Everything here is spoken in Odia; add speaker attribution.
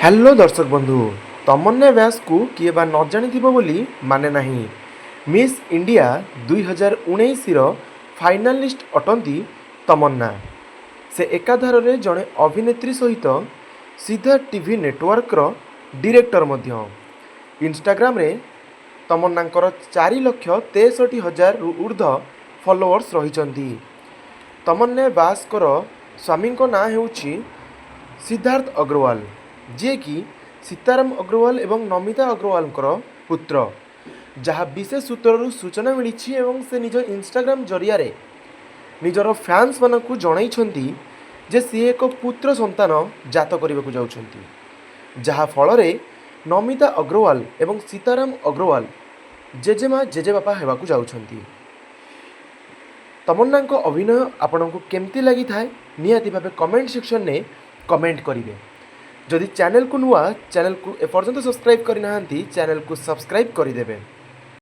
Speaker 1: ହ୍ୟାଲୋ ଦର୍ଶକ ବନ୍ଧୁ, ତମନ୍ନା ବ୍ୟାସକୁ କିଏ ବା ନ ଜାଣିଥିବ ବୋଲି ମାନେ ନାହିଁ। ମିସ୍ ଇଣ୍ଡିଆ 2019ର ଫାଇନାଲିଷ୍ଟ ଅଟନ୍ତି ତମନ୍ନା। ସେ ଏକାଧାରରେ ଜଣେ ଅଭିନେତ୍ରୀ ସହିତ ସିଦ୍ଧାର୍ଥ ଟିଭି ନେଟୱାର୍କର ଡିରେକ୍ଟର ମଧ୍ୟ। ଇନଷ୍ଟାଗ୍ରାମରେ ତମନ୍ନାଙ୍କର 4,63,000ରୁ ଉର୍ଦ୍ଧ୍ୱ ଫଲୋଅର୍ସ ରହିଛନ୍ତି। ତମନ୍ନା ବ୍ୟାସଙ୍କର ସ୍ୱାମୀଙ୍କ ନାଁ ହେଉଛି ସିଦ୍ଧାର୍ଥ ଅଗ୍ରୱାଲ, ଯିଏକି ସୀତାରାମ ଅଗ୍ରୱାଲ ଏବଂ ନମିତା ଅଗ୍ରୱାଲଙ୍କର ପୁତ୍ର, ଯାହା ବିଶେଷ ସୂତ୍ରରୁ ସୂଚନା ମିଳିଛି। ଏବଂ ସେ ନିଜ ଇନଷ୍ଟାଗ୍ରାମ ଜରିଆରେ ନିଜର ଫ୍ୟାନ୍ସମାନଙ୍କୁ ଜଣାଇଛନ୍ତି ଯେ ସିଏ ଏକ ପୁତ୍ର ସନ୍ତାନ ଜାତ କରିବାକୁ ଯାଉଛନ୍ତି, ଯାହାଫଳରେ ନମିତା ଅଗ୍ରୱାଲ ଏବଂ ସୀତାରାମ ଅଗ୍ରୱାଲ ଜେଜେମା ଜେଜେବାପା ହେବାକୁ ଯାଉଛନ୍ତି। ତମନ୍ନାଙ୍କ ଅଭିନୟ ଆପଣଙ୍କୁ କେମିତି ଲାଗିଥାଏ, ନିହାତି ଭାବେ କମେଣ୍ଟ ସେକ୍ସନରେ କମେଣ୍ଟ କରିବେ। ଯଦି ଚ୍ୟାନେଲକୁ ନୂଆ, ଚ୍ୟାନେଲକୁ ଏପର୍ଯ୍ୟନ୍ତ ସବସ୍କ୍ରାଇବ୍ କରିନାହାନ୍ତି, ଚ୍ୟାନେଲକୁ ସବସ୍କ୍ରାଇବ୍ କରିଦେବେ।